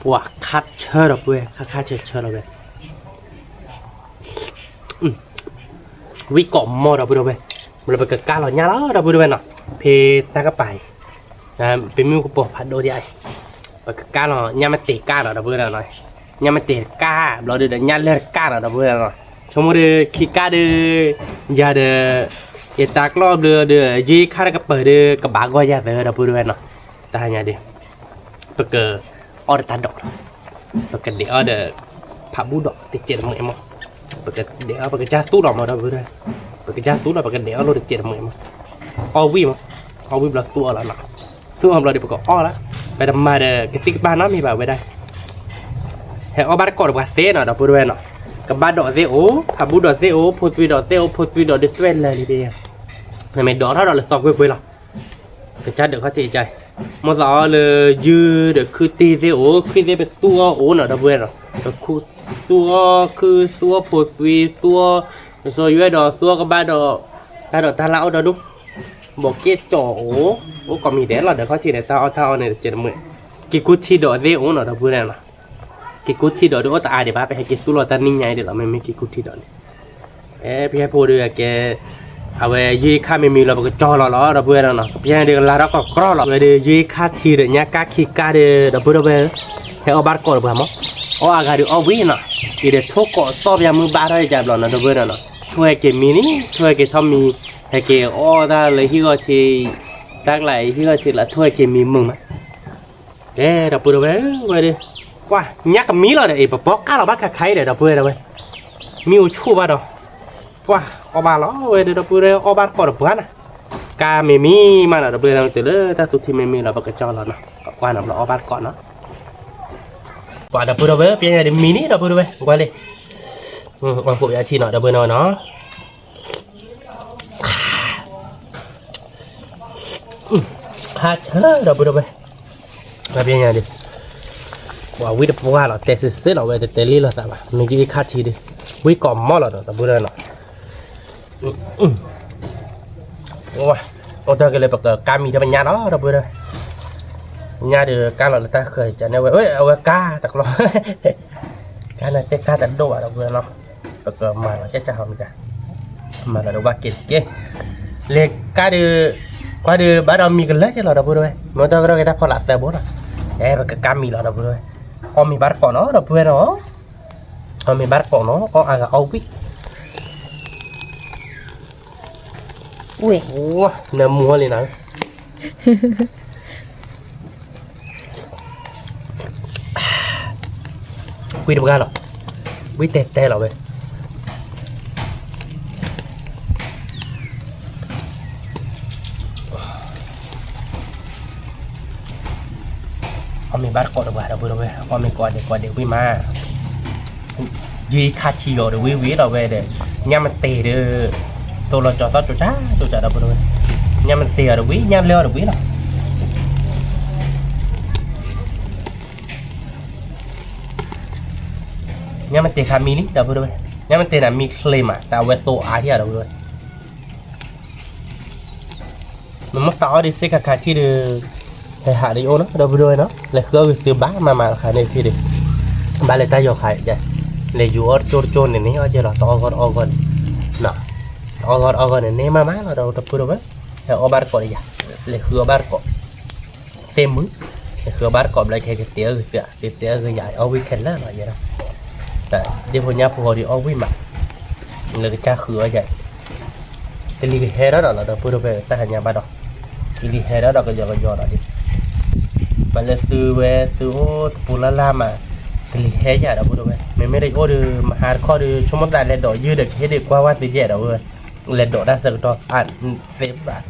ပှၤခါဆၢဒီပုၢ်ဝဲၢ် ခါခါဆၢဆၢလီၤဝဲ, ဝံၣ်ကိးမီၢ်ဒီပုၢ်ဒီဝဲၢ်, ဘျီပကကါလီၤညၣ်လီၤ ဒီပုၢ်ဒီဝဲၢ်နီၤ, ဖဲတၢ်ကပၤအံၤ, ပမ့ၢ်ကပိာ်ဖးဒိၣ်ဒံးအံၤ, ပကကါလီၤညၣ်မ့ၢ်တ့ၤကါလီၤ ဒီပုၢ်ဒီဝဲၢ်နီၤ, ညၣ်မ့ၢ်တ့ၤတကါ, ဘျီဒီးညၣ်လၢတကါလီၤ ဒီပုၢ်ဒီဝဲၢ်နီၤ, ဆိကမိၣ်ဒီးခံကါဒီး, ယၤဒီး, ယတၢ်ကျီၢ်ဘျုးဒီး ယံခါတကပၤဒီး ကဘၣ်ဂီၢ်ယၤသၢ ဒီပုၢ်ဒီဝဲၢ်နီၤ, တၢ်ညါဒီး ပကအီၣ်ဒီးတၢ်ဒိးလီၤ, ပကဒဲးအီၣ်ဒီး ဖးဘူၣ်ဒိးတစဲးတမှဲးမး, ပကဒဲးအီၣ် ပကစၢ်သူလီၤမး ဒီပုၢ်ဒီဝဲၢ်, ပကစၢ်သူလီၤ ပကဒဲးအီၣ်လိာ်တစဲးတမှဲးမး, အီၣ်ဝံၣ်မး, အီၣ်ဝံၣ်ဘျီသူအီၤလီၤနီၤ, သူအီၤဘျီဒီးပကအီၣ်လီၤ, ပတမၤဒီးကသံၣ်ကပၤနီတမံၤဘၣ်ဝဲဒၣ်, ဟဲအီၣ်ဘၣ်တကိးဒီးပှၤသ့နီၤ ဒီပုၢ်ဒီဝဲၢ်နီၤ, ကဘၣ်ဒိးသ့ၣ်အိၣ်, ဖးဘူၣ်ဒိးသ့ၣ်အိၣ်, ဖိသွံဒိးသ့ၣ်အိၣ်, ဖိသွံဒိးဒုးသွဲၣ်လၢာ်လံ, နမ့ၢ်ဒိးထီၣ်ဒီးလၢသီကွ့ၢ်ကွ့ၢ်လီၤ ကစၢ်ဒုးခီၣ်ထံးကစၢ်, မိၢ်သးအီၤလၢယုၢ်ဒီးခုတ့ၢ်သ့ၣ်အိၣ်, ခုတ့ၢ်ပသူအီၤအိၣ်နီၤ ဒီပုၢ်ဝဲၢ်နီၤ, ပသူအီၤခု သူအီၤဖိသွံ သူအီၤ, စီၤယွဲဒီး သူအီၤကဘၣ်ဒီး, တၢ်ဒိးတၢ်လၢ်အိၣ်ဒီဒူၣ်, ဘီးက့ၣ်ကၠီအိၣ်, အိၣ်ကိးမံၤဒဲးလီၤ ဒီးခီၣ်ထံးန့ၣ် တၢ်အီၣ်တၢ်အီန့ၣ်တစဲးတမှဲး, က့ၤကူထံဒီးသ့ၣ်အိၣ်နီၤ ဒီပုၢ်ဝဲၢ်နီၤ က့ၤကူထံဒီးဒုးအိၣ်တအါဒံးဘၣ် ပဟဲက့ၤသူလီၤတၢ်နံၣ်ညါအံၤဒ်သိး မ့မ့ၢ်က့ၤကူထံဒီးန့ၣ်, အဲ ပဟဲဖိဒီးကဲ, အဝဲယံခါမံၤမံၤလီၤ ပကကၠီလီၤလီၤ ဒီပုၢ်ဝဲၢ်နီၤ, ပျဲဒီးကလါထီၣ်ကီၢ်ကြီလီၤ ဝဲဒီးယံခါထံဒီးညါကါခံကါဒီး ဒီပုၢ်ဝဲၢ်, ဟဲအီၣ်ဘၣ်တကိးဒီးပှၤမး, အီၣ်အါဂၤဒီးအီၣ်ဝံၣ်နီၤ, အံၤဒီးထိၣ်ကိးသီၣ်ပယါမုၢ်ဘၣ်ထီၣ်ယကဘျီနီၤ ဒီပုၢ်ဝဲၢ်နီၤ, ထိၣ်ဟဲက့ၤမံလံ ထိၣ်ဟဲက့ၤထီၣ်မံ, ဟဲက့ၤအီၣ်တၢ်လၢဟံၣ်ဂီၢ်ထံး, တၢ်ကျါအံၤဟံၣ်ဂီၢ်ထံးလၢထိၣ်ဟဲက့ၤမံမုာ်မး ကဲ ဒီပုၢ်ဒီဝဲၢ်ဧၢ ဝဲဒီး, ပှၤညၣ်ကမံလီၤဒီး အံၤ ပဘီကါလီၤဘၣ်ခါခါအံၤဒီး ဒီပုၢ်ဝဲၢ်ဒီးဝဲ, မ့ၣ်အူဆူၣ်ဘၣ်ဒီး, ပှၤအီၣ်ဘၣ်လီၤဝဲဒီး ဒီပုၢ်ဝဲၢ် အီၣ်ဘၣ်တကိးဒီးပှၤနၤ, ကါမ့ၢ်မံမးနီၤ ဒီပုၢ်ဝဲၢ် တုၤလၢတၢ်သူထံမ့ၢ်မံလီၤ ပကကၠီလီၤနီၤ ကွၢ်နီၤ ဘျီအီၣ်ဘၣ်တကိးနီၤ ပှၤဒီပုၢ်ဝဲၢ် ပျဲညါဒ်မံန့ၣ် ဒီပုၢ်ဝဲၢ် ကွၢ်လံ အီၣ်ဖိးယါထံနီၤ ဒီပုၢ်ဝဲၢ်နီၤ ခါဆၢ ဒီပုၢ်ဝဲၢ် ပျဲညါဒ် ပှၤဝံတပှၢ်လီၤ တဲစ့စ့လီၤ ဝဲတတဲလံလိာ်သးဘၣ် မ့ၢ်က့ၤခါထံဒ် ဝံကိးမီၢ်လီၤဒီး ဒီပုၢ်ဝဲၢ်နီၤ အိၣ်တၢ်ကလဲၤ ပကကါမံၤဒီးပညါလီၤ ဒီပုၢ်ဝဲၢ် ညါဒီးကါလီၤလၢတၢ်ဃၢၤ ကန့ၣ်ဝဲ အဝဲကါတကျီ ကါန့ၣ်တဲကါတဒိၣ်ဘၣ် ဒီပုၢ်ဝဲၢ်နီၤ ပကမၤလီၤကၠၢ်ကၠၢ်ဟီမံၤကၢ် မၤလီၤဒီးဝါက့ၤတက့ၢ် လဲၤကါဒီး ကွၢ်ဒီးဘၣ်ဒီးမံၤကလၢက့ၤလီၤ ဒီပုၢ်ဝဲၢ် မ့ၢ်တၢ်ကရၢက့ၤတၢ်ဖီလာ်သၢဘိလီၤ အဲ ပကကါမံၤလီၤ ဒီပုၢ်ဝဲၢ် အီၣ်မ့ၤဘၣ်တကိးနီၤ ဒီပုၢ်ဝဲၢ်နီၤ အီၣ်မ့ၤဘၣ်တကိးနီၤ အီၣ်အါဂၤအီၣ်ဝံၣ် နၢမူဟီလံနၤ ဝံၣ်တပှၢ်လီၤ ဝံၣ်တဲတဲလီၤဝဲ အီၣ်မ့ၤဘၣ်တကိးဒီးပှၤ ဒီပုၢ်ဝဲၢ် အီၣ်မ့ၤကိးဒဲးကိးဒဲးဝံၣ်မး ယံခါထံလီၤဒီးဝံၣ်ဝံၣ်ဒီးဝဲဒီး ညါမ့ၢ်တ့ၢ်ဒီး သိလီၤကၠီၤသီကၠိကၠၢ်ကၠိကၠၢ် ဒီပုၢ်ဝဲၢ် ညါမ့ၢ်တ့ၢ်အီၤဒီးဝံၣ် ညါလၢအီၤဒီးဝံၣ်လီၤ ညါမ့ၢ်တ့ၢ်ခါမံၤလံ ဒီပုၢ်ဝဲၢ် ညါမ့ၢ်တ့ၢ်နၤမံၤချ့မး တၢ်အဝဲသိအါထံၣ် ဒီပုၢ်ဝဲၢ် နမ့ၢ်သးအီၣ်ဒ်စ့ခါခါထံၣ်ဒီး ဟဲဟးဒ်အိၣ်နီၤ ဒီပုၢ်ဝဲၢ်နီၤ လဲၤဃုအီၣ်ဂ့ၤသုဘၣ်မၤမၤတခါန့ၣ်ထံၣ်ဒီး ဘၣ်လဲၤတၢ်ယီၤခါ လဲၤယူၤအီၣ်တကၠိတကၠိန့ၣ်န့ၣ် အီၣ်ကဲလီၤ တအီၣ်ဂီၢ်တအီၣ်ဂီၢ်န့ၣ် တအီၣ်ဂီၢ်တအီၣ်ဂီၢ်န့ၣ်န့ၣ်မၤမၤလီၤ ဒီပုၢ်ဝဲၢ် ဟဲအီၣ်ဘၣ်တကိးဒီးယၤ လဲၤဃုအီၣ်ဘၣ်တကိး သ့ၣ်မုၢ် လဲၤဃုအီၣ်ဘၣ်တကိးဘျီခဲကတဲအဂ့ၤသ့ ကတဲအဂ့ၤယၤ အီၣ်ဝံၣ်ခဲလၢာ်လီၤယဲဒၣ် ဒ်ဖိညါဖိဃီဒီးအီၣ်ဝံၣ်မး လၢကစၢ်ဃုအီၣ်ယၤ ကလံၤကဟဲထီၣ်ဒီးလီၤ ဒီပုၢ်ဝဲၢ် တၢ်ဟါညါဘၣ်ဒီး ကလံၤဟဲထီၣ်ဒီးကယီကယီလီၤဒ် မ့ၢ်လၢသုဝဲသုအိၣ်တပူၤလၢ်လၢ်မး ကလံၤဟဲယၤ ဒီပုၢ်ဝဲၢ် မ့မ့ၢ်တအိၣ်ဒီး မဟါတခီဒီး ဆိကမိၣ်သးလဲၤဒိးယုၢ်ဒီးကဟ့ၣ်ဒံးကွၢ်ဝဲသ့ယဲၢ် ဒီပုၢ်ဝဲၢ် လဲၤဒိးတၢ်ဆၢကတီၢ် အသ့ဘၣ်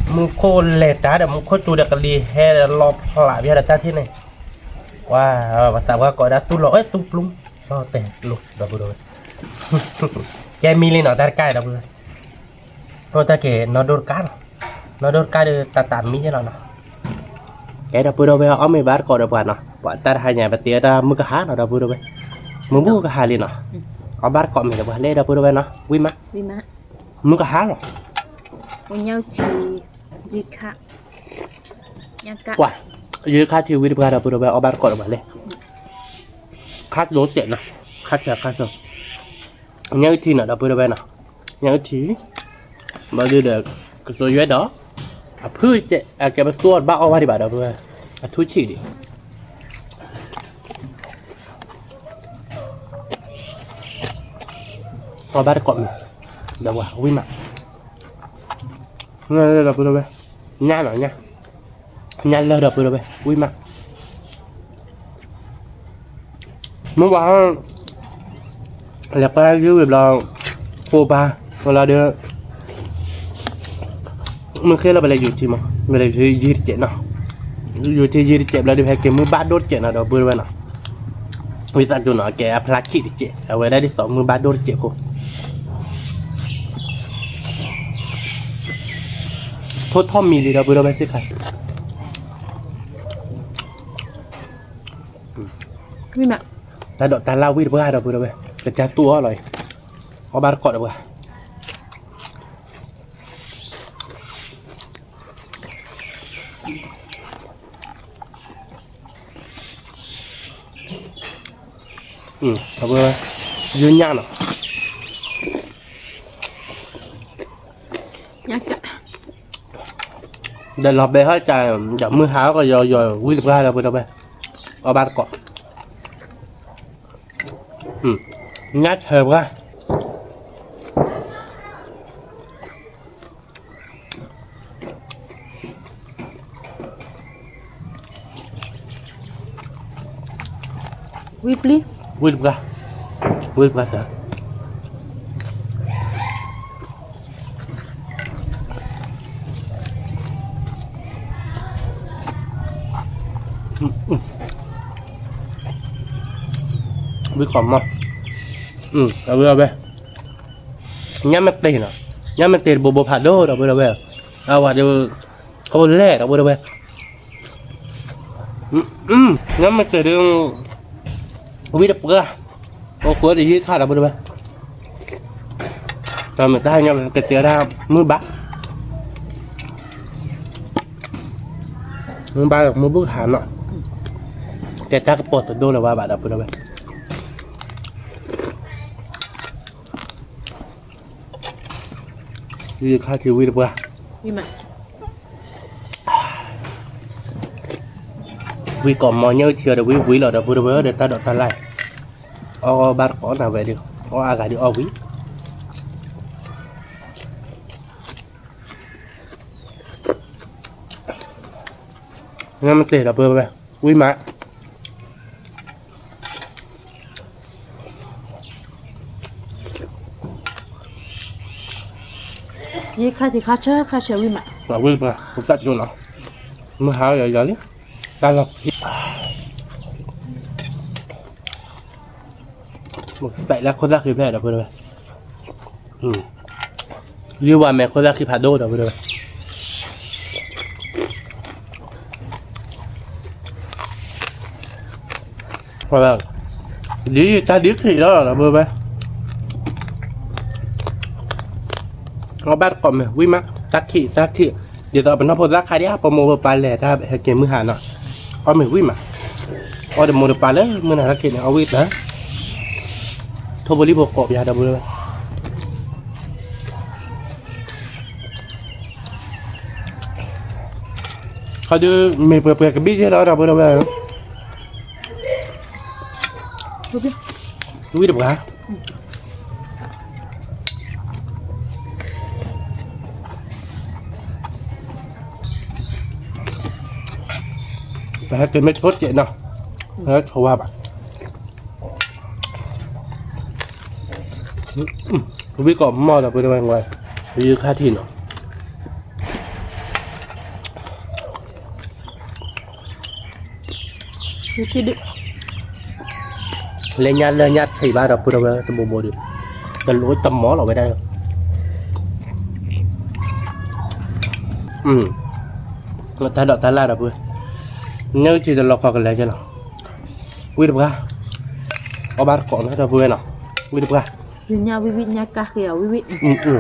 မူခိၣ်လဲၤတၢ်ဒီး မူခိၣ်ကၠိဒီးကလံၤဟဲဒီးလီၤဖျးဘၣ်ဒီးတၢ်ထံၣ်န့ၣ် ပှၤ ပသးပှၢ်ကိးဒၣ်သူၣ်လီၤ အဲၣ်သူၣ်ပျူၢ် လီၤတဲာ်ကျိ ဒီပုၢ်ဝဲၢ် ကဲမံလံနီၤ တၢ်တကါအံၤ ဒီပုၢ်ဝဲၢ် အိၣ်တၢ်က့ၤ နီၢ်ဒိၣ်တကါလီၤ နီၢ်ဒိၣ်တကါဒီးတၢ်တၢ်မံယဲလီၤနီၤ ကဲ ဒီပုၢ်ဝဲၢ် အီၣ်မ့ၤဘၣ်တကိးဒီးပှၤနီၤ ပှၤတၢ်တဟါညါ ပတဲတၢ်မုၢ်ကဟါနီၤ ဒီပုၢ်ဝဲၢ် မုၢ်ဘူၣ်ကဟါလံနီၤ အီၣ်ဘၣ်တကိးမ့ၤဒီးပှၤလဲၣ် ဒီပုၢ်ဝဲၢ်နီၤ ဝံၣ်မး မုၢ်ကဟါလီၤ ပှၤ ယဲခါထံဝံၣ်တပှၢ် ဒီပုၢ်ဝဲၢ် အီၣ်ဘၣ်တကိးဒီးပှၤလဲၣ် ခါကျိၤစဲးနီၤ ခါဆၢခါဆၢ ညၣ်အုၣ်ထံနီၤ ဒီပုၢ်ဝဲၢ်နီၤ ညၣ်အုၣ်ထံ ဘျီဒုဒီး ကစိယွဲဒီး အဖုၣ်ကဲ အကဲပသူအီၤတဘၣ်အီၣ်ဝဲဒံးဘၣ် ဒီပုၢ်ဝဲၢ် အထူဆံးဒံး အီၣ်ဘၣ်တကိးမ့ၤ ဒီးပှၤဝံၣ်မး ဒီပုၢ်ဝဲၢ် ညၣ်နီၤ ညၣ် ညၣ်လၢဒီပုၢ်ဝဲၢ် ဝံၣ်မး မ့ၢ်ဝဲ လဲၤကွၢ်ယုၢ်ဝံၤဘျီ ဃိဘါ လီၤဒီး မုၢ်ခ့လီၤ ပလဲၤယူၤထံမး ပလဲၤယူၤထံယံၤတစဲးနီၤ ယူၤထံယံၤတစဲးဘျီဒီး ဟဲက့ၤမုၢ်ဘၣ်ဒိၣ်တစဲးနီၤ ဒီပုၢ်ဝဲၢ်နီၤ ဝံသးစူၤနီၤ ကဲအဖျါခံတစဲး အဝဲဒၣ်ဒ်သိးမုၢ်ဘၣ်ဒိၣ်တစဲးဖိ ထိၣ်ထီၣ်မံၤလံ ဒီပုၢ်ဝဲၢ်စ့ၢ်ကီး တၢ်ဒိးတၢ်လၢ်ဝံၣ်တပှၢ် ဒီပုၢ်ဝဲၢ် ကစၢ်သူၣ်အီၣ်လီၤအံၤ အီၣ်ဘၣ်တကိးဒီးပှၤ ဒီပုၢ်ဝဲၢ် ယုၢ်ညၣ်နီၤ ဒီးလီၤဘဲဟီၣ်ကၢ ဒီးမုၢ်ဟါကယီယီဝံၣ်တပှၢ် ဒီပုၢ်ဝဲၢ် အီၣ်ဘၣ်တကိး ညၣ်ဆၢပှၢ် ဝံၣ်ပျံၤ ဝံၣ်တပှၢ် ဝံၣ်တပှၢ်တၢ် ဒီး ဝံကိးမီၢ်, အဝဲအဝဲ, ညၣ်မ့ၢ်တ့ၢ်နီၤ, ညၣ်မ့ၢ်တ့ၢ်တဘိဘိဖးဒိၣ်ဒီပုၢ်ဒီဝဲၢ်, အဝဲဒီး, ကလဲၣ်ဒီပုၢ်ဒီဝဲၢ်, ညၣ်မ့ၢ်တ့ၢ်ဒီး, ဝံတပှၢ်, အိၣ်ဃုာ်ဒီးယံခါဒီပုၢ်ဒီဝဲၢ်, တၢ်မ့ၢ်တၢ်ဟဲညါကတဲဒၣ်မုၢ်ဘၣ် မုၢ်ဘၣ်မုၢ်ဘုၣ်ဟးနီၤ, တဲတၢ်ကပီၤတဒိၣ်လၢၤဝဲဘၣ်ဒီပုၢ်ဒီဝဲၢ်, ယံခါထံဝံတပှၢ်, ဝံကိးမီၢ်ညၣ်ထံအီၤဒီးဝံဝံလီၤဒီပုၢ်ဒီဝဲၢ်ဒီးတၢ်ဒိးတၢ်လၢ်, အီၣ်ဘၣ်တကိးနၤဝဲဒီး, အီၣ်အါဂၤဒီးအီၣ်ဝံ ညၣ်မ့ၢ်တ့ၢ်ဒီပုၢ်ဝဲၢ်, ဝံမး, ယံခါထံခါဆၢခါဆၢဝံမး, ဝံပှၤ ပသၣ်ကၠိနီၤ, မုၢ်ဟါယၤယၤလံ, တၢ်လီၢ်ခံ မ့ၢ်သးလၢခိၣ်သၣ်ဃံဖျဲၣ်ဒီပုၢ်ဝဲၢ်, ယံဝဲမဲာ်ခိၣ်သၣ်ဃံဖးဒိၣ်ဒီပုၢ်ဝဲၢ်, ဒ်တၢ်ဒ်ခံးလီၤဒီပုၢ်ဝဲၢ်, အီၣ်ဘၣ်တကိးမဲာ်ဝံမး တၢ်ခံးတၢ်ခံး, ဒ်သိးပနီၢ်ဖိသၣ်ခါဒံး ပမိၢ်ပပၢ်လဲၤတၢ်ဟဲက့ၤမုၢ်ဟါနီၤ, အီၣ်မ့ၢ်ဝံမး, အီၣ်ဒီးမိၢ်ဒီးပၢ်လၢမုၢ်နၤတၢ်ခံးန့ၣ် အီၣ်ဝံတၢ်, ထိၣ်ဖိလံၣ်ဖိကိးပယါဒီပုၢ်ဝဲၢ် ခီဒုး မ့ၢ်ပှဲၤပှဲၤကဘံၣ်ယဲၢ်လီၤဒီပုၢ်ဒီဝဲၢ်, ဝံတပှၢ်, ပဟဲက့ၤမ့ၢ်ဆိကဲးနီၤ, ဟဲဆိဝါဘၣ် ဝံကိးမီၢ်ဒီပုၢ်ဒီဝဲၢ်, ယံခါထံနီၤ, လၢညါလၢညါဆံးဘၣ်ဒီပုၢ်ဒီဝဲၢ် တဘိဘိဒီး, တလိၣ်တမီၢ်လီၤဝဲဒၣ်, တၢ်ဒိးတၢ်လၢ်ဒီပုၢ်ဝဲၢ်, ညၣ်ထံတလီၤခီကလဲၤကဲလီၤ, ဝံတပှၢ်, အီၣ်ဘၣ်တကိးနီၤဒီပုၢ်ဝဲၢ်နီၤ, ဝံတပှၢ်, ညၣ်ဝံဝံ ညၣ်ကၢ်ဃ့အီၤဝံဝံ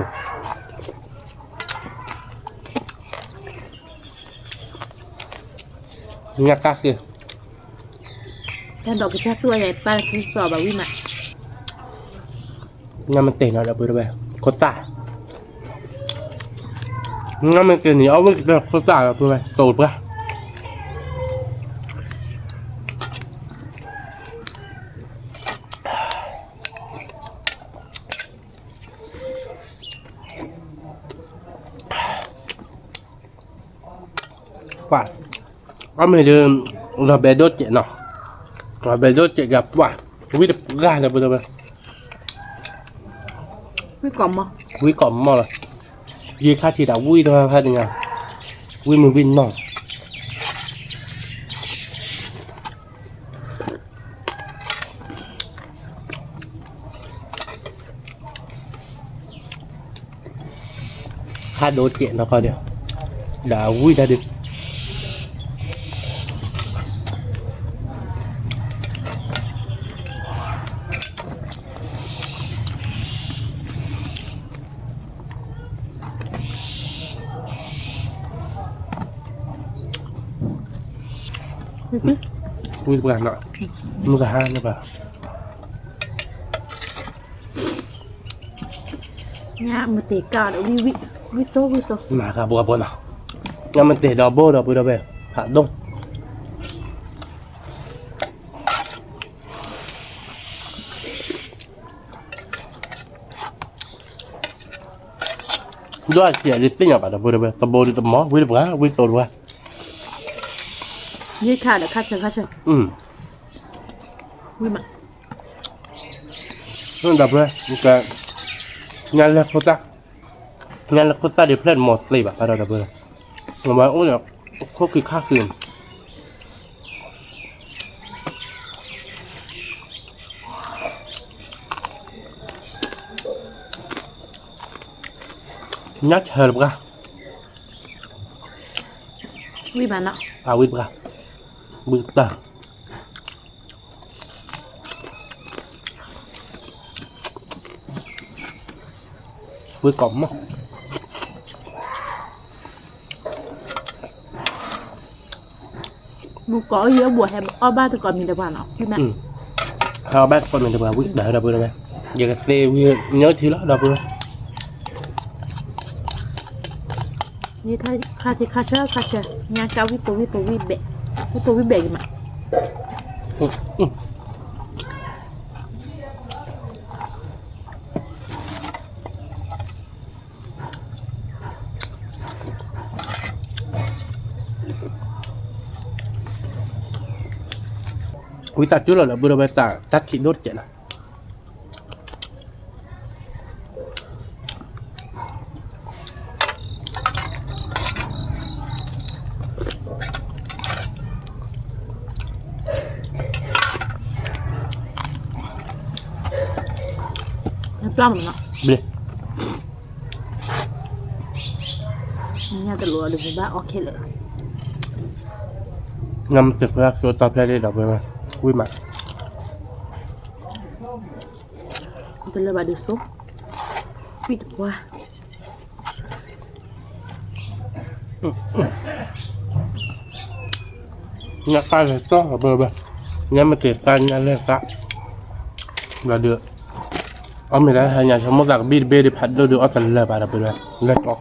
ညၣ်ကၢ်ဃ့, တၢ်ဒိးကစၢ်သူၣ်အံၤ ပၢ်တၢ်သံစီၤဘၣ်ဝံမး, ညၣ်မ့ၢ်တ့ၢ်နီၤဒီပုၢ်ဒီဝဲၢ်, ခိၣ်သၣ်, ညၣ်မ့ၢ်တ့ၢ်န့ၣ် အီၣ်ဝံကတၢၢ်ခိၣ်သၣ်ဒီပုၢ်ဝဲၢ် တိၤတပှၢ် ပှၢ်, အီၣ်မ့ၢ်ဒုး, လီၤဘဲဒိၣ်စဲးနီၤ, လီၤဘဲဒိၣ်စဲးကပှၢ်, ဝံတပှၢ်လၢပဒီးဝဲ, ဝံကိးမီၢ်လီၤ, ယံခါထံးတၢ်ဝံတဖၣ်ဖဲတညါ, ဝံမုၢ်ဝံၢ်နီၢ် ခါဒိၣ်စဲးနီၢ်ခီဒီး, ဒီးဝံတၢ်ဒုး ဝံပှၢ်နီၤ, မုၢ်ကဟါန့ၣ်ဘၣ်, ညၣ်မ့ၢ်တ့ၢ်ကၢ်ဒီးဝံဝံ, ဝံသိဝံသိ, မၤကဘှီဘှီနီၤ, ညၣ်မ့ၢ်တ့ၢ်ဒီးဘိဒီပုၢ်ဒီဝဲၢ်, ဖးဒိၣ် ဒိၣ်အစဲးဒ်သ့ၣ်ညါဘၣ်ဒီပုၢ်ဒီဝဲၢ်, တဘိဒုးတမီၢ်, ဝံတပှၢ်, ဝံသိတပှၢ်, ယံခါဒီးခါဆၢခါဆၢ, ဝံမး, ဒီပုၢ်ဝဲၢ်, ညၣ်လဲၤခိၣ်သၣ်, ညၣ်လဲၤခိၣ်သၣ်ဒ်ဖျဲၣ်တမီၢ်သ့ဘၣ် ဖးဒီးဒီပုၢ်ဝဲၢ်, အဝဲအိၣ်ဒီး, ခိၣ်ခံခါဃုာ် မး အီၣ်မ့ၢ်ဒုး, ညၣ်ဆၢလၢပှၢ်, ဝံၣ်ဘၣ်နီၤ, အဝံၣ်တပှၢ်, ဝံၣ်တၢ်, ဝံၣ်ကိးမး မူကိးယဲဘိးဟဲအီၣ်ဘၣ်တကိးမံၤတပှၢ်နီၤ, ဟဲအီၣ်ဘၣ်တကိးမံၤတပှၢ် ဝံၣ်တၢ်ဒီပုၢ်ဝဲၢ်, ယကသ့ဝံၣ်ညၣ်ထံလီၤ ဒီပုၢ်ဝဲၢ်, ခါဆၢခါဆၢ ညါကါဝံၣ်သိဝံၣ်သိဝံၣ်ဘဲး, ဝံၣ်သိဝံၣ်ဘဲးယမး ဝံသးစူၤလီၤဒီပုၢ်ဒီဝဲၢ် တၢ်ခံးဒိၣ်တကဲးနီၤ, ဘျ့ ညၣ်တလိၤဒီးဘၣ်အီၣ်ခဲလၢာ်, နမ့ၢ်တဖျါကၠိတီဖျဲၣ်လံဒီပုၢ်ဝဲၢ်, ဝံၣ်မး တလၢဘၣ်ဒုးစိ, ဝံၣ်တပှၢ် ညၣ်ကၣ်လဲၤကၠီ ဒီပုၢ်ဝဲၢ်, ညၣ်မ့ၢ်တ့ၢ်ကၣ်ညၣ်လဲၤကၣ်, ဘျီဒုး, အီၣ်မ့ၢ်တၢ်ဟါညါ ဆိကမိၣ်သးကဘံၣ်တဘ့ၣ်ဒုး ဖးဒိၣ်ဒုးအီၣ်တလၢာ်ဘၣ်ဒီပုၢ်ဝဲၢ်, လဲၤကၠီ,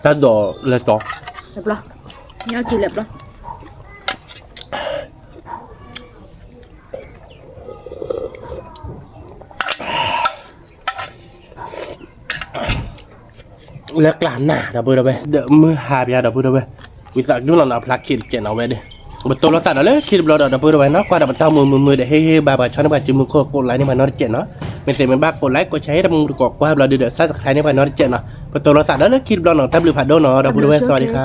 တၢ်ဒိးလဲၤကၠီ, ညၣ်က့ၤလဲၤဘျီ လၢကျါနၤဒီပုၢ်ဒီဝဲၢ် ဒီးမုၢ်ဟါပၠးဒီပုၢ်ဒီဝဲၢ်, ဝံသးစူၤလီၤနီၤ ဖျါခံတကဲးနီၤဝဲဒီး, ပတိၢ်လိာ်သးဒီးလၢခံတဘျီဒီး ဒီပုၢ်ဒီဝဲၢ်နီၤ ကွၢ်ဒီးပတၢ်မုာ်မုာ်မုာ်ဒီး ဟ့ၣ်ဂံၢ်ဘါပှၤ ဆီၣ်န့ၢ်ပှၤစုမုၢ်ခိၣ် ကိးlikeန့ၢ်ပှၤနီတကဲးနီၤ, မ့ၢ်သ့မ့ၢ်ဘၣ်ကိးlike ကိးshare ဟ့ၣ်တမူတကိး ကွၢ်ဘျီဒုးဒီး subscribeန့ၢ်ပှၤနီတကဲးနီၤ, ပတိၢ်လိာ်သးဒီးလၢခံတဘျီနီၤ တၢ်ဘျုးဖးဒိၣ်နီၤ ဒီပုၢ်ဒီဝဲၢ် သဝၤဒံခါ